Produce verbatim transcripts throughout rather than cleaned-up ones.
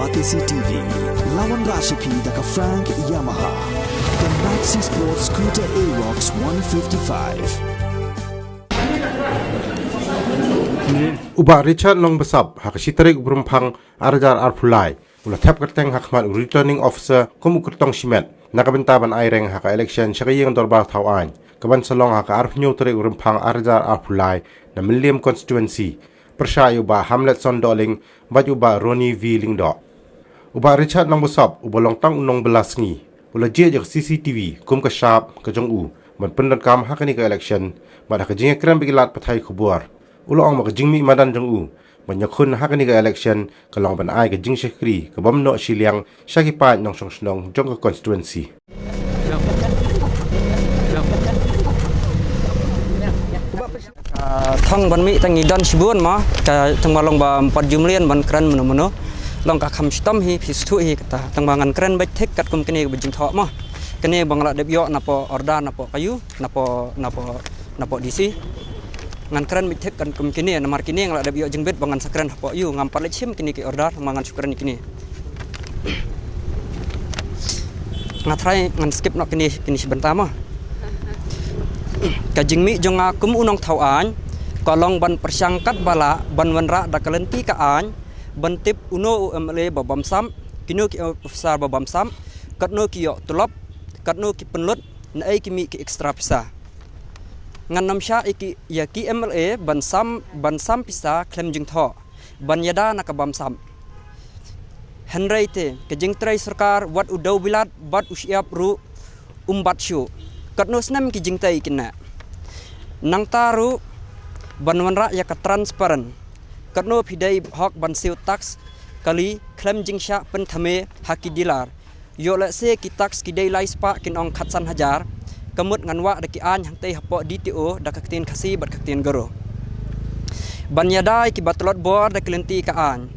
Batesi T V, lawan Rashipi da ka Frank Yamaha. The Maxi Sports Scooter Aerox one fifty-five. U Bah Richard Nongbasap, ha ka shi tarik u Rymphang ar hajar arphew lai, u la thep kyrteng ha khmat u Returning Officer kum u kyrtong shimet na ka bynta ban ai reng ha ka election sha ka ïing dorbar thaw aiñ ka ban sa long ha ka arphew hynñiew tarik u Rymphang ar hajar arphew lai na Mylliem constituency, pyrshah ïa u Bah Hamletson Dohling bad u Bah Ronnie V Lyngdoh. U Bah Richard Nongbasap, uba long tang u nongbylla sngi, u la jied ïa ka C C T V kum ka shap ka jong u ban pyndonkam ha kane ka election, bad ha ka jingïakren bad ki lad pathai khubor, u la ong ba ka jingmih madan jong u ban ïakhun ha kane ka election ka long ban ai ka jingshakri ka bym noh shiliang sha ki paid nongshong shnong jong ka constituency. Ah, thong ban mih tang ngi don shibun mo, ka tang ba long ba ym pat ju mlien ban kren mano mano. Long ka kham shitom hi, phi sngewthuh hi kata. Tang ba ngan kren beit thik katkum kine ba jingthoh mo. Kine ba nga la dep ïoh napoh order napoh kayu, napoh, napoh, napoh D C. Ngan kren beit thik katkum kine, namar kine nga la dep ïoh jingbit ba ngan sa kren hapoh ïu, ngam pat leit shim kine ki order, namar ngan shu kren kine. Nga try ngan skip noh kine, kine shi bynta mo. Ka jingmih jong nga kum u nongthaw aiñ ka long ban pyrshang katba lah ban wanrah da ka lynti ka aiñ, ban tip uno u M L A ba bamsap, kino ki officer ba bamsap, katno ki ïoh tulop, katno ki pynlut, naei ki mih ki extra pisa. Ngan nym shah ïa ki, ïa ki M L A ban sam, ban sam pisa khlem jingthoh, ban ïada na ka bamsap. Hynrei te ka jingtrei sorkar, wat u dewbilat bad u shyiap ruh um bat shuh. Katno snem ki jingtei kine. Nangta ruh ban wanrah ïa ka transparent. Katno phi dei hok ban siew tax kali khlem jingshah pynthame ha ki dealer. Ïoh lehse ki tax ki dei lai spah, kin ong khatsan hajar. Ka mut ngan wah da ki aiñ hangtei hapoh D T O da ka ktien Khasi bad ka ktien Garo. Ban ïada ïa ki ba tlot bor da ki lynti ka aiñ.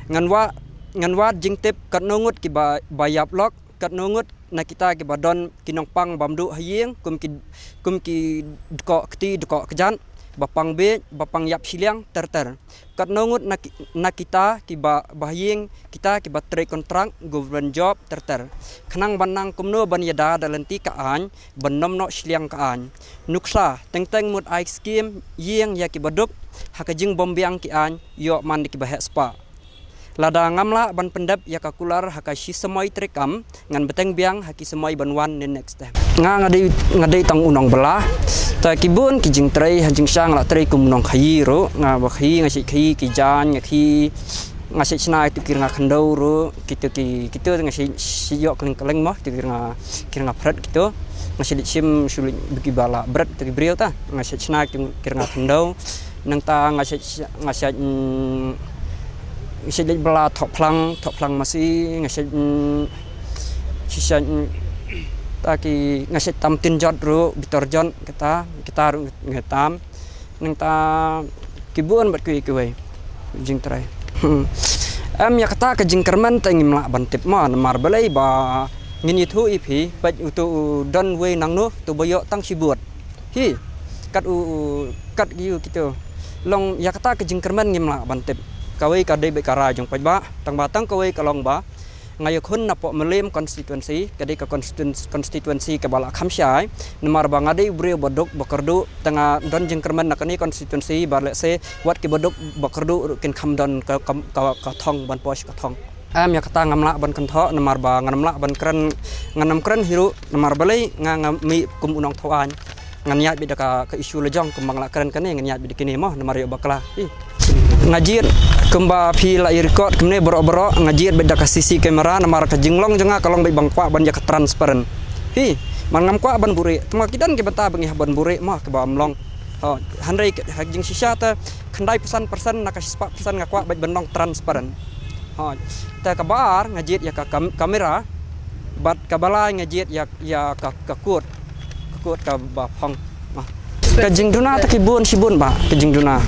Ngan wah, ngan wad jingtip katno ngut ki ba, ba ïap lok, katno ngut na kita ki ba don ki nongpang bam duh ha ïing, kum ki, kum ki dkoh kti dkoh kjat, ba pang bieit, ba pang ïap shiliang ter ter. Katno ngut na ki, na kita ki ba, ba ha ïing, kita ki ba trei kontrak, government job ter ter. Khnang ban nang kumno ban ïada da lynti ka aiñ, ban nym noh shiliang ka aiñ. Nuksa, teng teng mut ai skim ïing ïa ki ba duk, ha ka jingbym biang ki aiñ, ïoh man da ki ba heh spah. Lada ngam lah ban pyndep ïa ka kular ha ka shi samoi treikam, ngan bteng biang ha ki samoi ban wan ne next time. Nga, nga dei, nga dei tang u nongbylla. Ta ki bun ki jingtrei, ha jingshisha nga la trei kum u nongkhaïi ruh, nga ba khaïi, nga shait khaïi ki jaiñ, nga khaïi, nga shait shna ïa ki rnga khyndew ruh, kito ki, kito nga shait, shait ïoh kylleng kylleng mo, kito ki rnga, ki rnga phred kito. Nga shait leit shim shu leit ba ki ba la bret kito ki briew ta. Nga shait shna ïa ki rnga khyndew. Nangta nga shait, nga shait, mm, nga shait leit bylla thoh phlang, thoh phlang masi, nga shait, mm, shait, mm, ta ki, nga shait tam tin jot ruh, bitor jot, kata, kata ruh nga tam. Nangta ki bun bad kiwei kiwei jingtrei. Em, ïa kata ka jingkyrmen te ngim lah ban tip mo, namar balei ba ngin ïathuh ïa phi, peit uto u don wei nangno, uto ba ïoh tang shi vote. Hi, kat u, u, kat ki u kito. Long ïa kata ka jingkyrmen ngim lah ban tip. Kawei ka dei beit ka rai jong paidbah, tang ba tang kawei ka long ba nga ïakhun napoh Mylliem constituency, ka dei ka constituen-, constituency kaba la kham shai, namar ba nga dei u briew ba duk ba kyrduh, te nga don jingkyrmen na kane constituency ba lehse wat ki ba duk ba kyrduh ruh kin kham don ka, ka, ka, ka thong ban poi sha ka thong. Em, ïa kata ngam lah ban kynthoh, namar ba ngam lah ban kren, ngam kren hi ruh, namar balei nga, nga mih kum u nongthaw aiñ. Ngan ïaid beit da ka, ka issue la jong, kumba nga la kren kane, ngan ïaid beit da kine mo, namar ïoh bakla. Hi. Nga jied, kumba phi la ïa record kumne baroh baroh, nga jied beit da ka C C camera, namar ka jinglong jong nga ka long beit ba nga kwah ban ïa ka transparent. Hi, man ngam kwah ban buhrieh, tang ba ki don ki bynta ba ngi hap ban buhrieh mo, kaba ym long. Ho, hynrei ha jingshisha te, khyndai percent, percent na ka shispah percent nga kwah beit ban long transparent. Ho, te kaba ar nga jied ïa ka kam-, camera, bad kaba lai nga jied ïa, ïa ka, ka court. Ka court kaba phong. Ah. Ka jingduna te ki bun shibun bah, ka jingduna.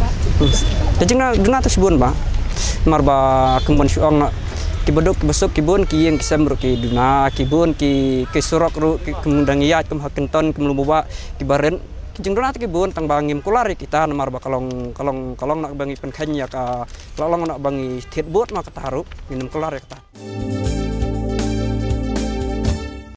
Hmm. Ka jingduna te shibun bah. Namar ba kum ban shu ong, ki ba duk ki ba suk ki bun, ki ïing ki sem ruh ki duna, ki bun ki, ki surok ruh ki, kum dang ïaid kum ha Kynton, kum Lumbawah, ki ba rit. Jingduna te ki bun tang ba ngim kular ïa kita namar ba ka long ka long ka long na ba ngi pynkheiñ ïa ka, ka long na ba ngi thied bud ma kata ruh ngim kular ïa kata.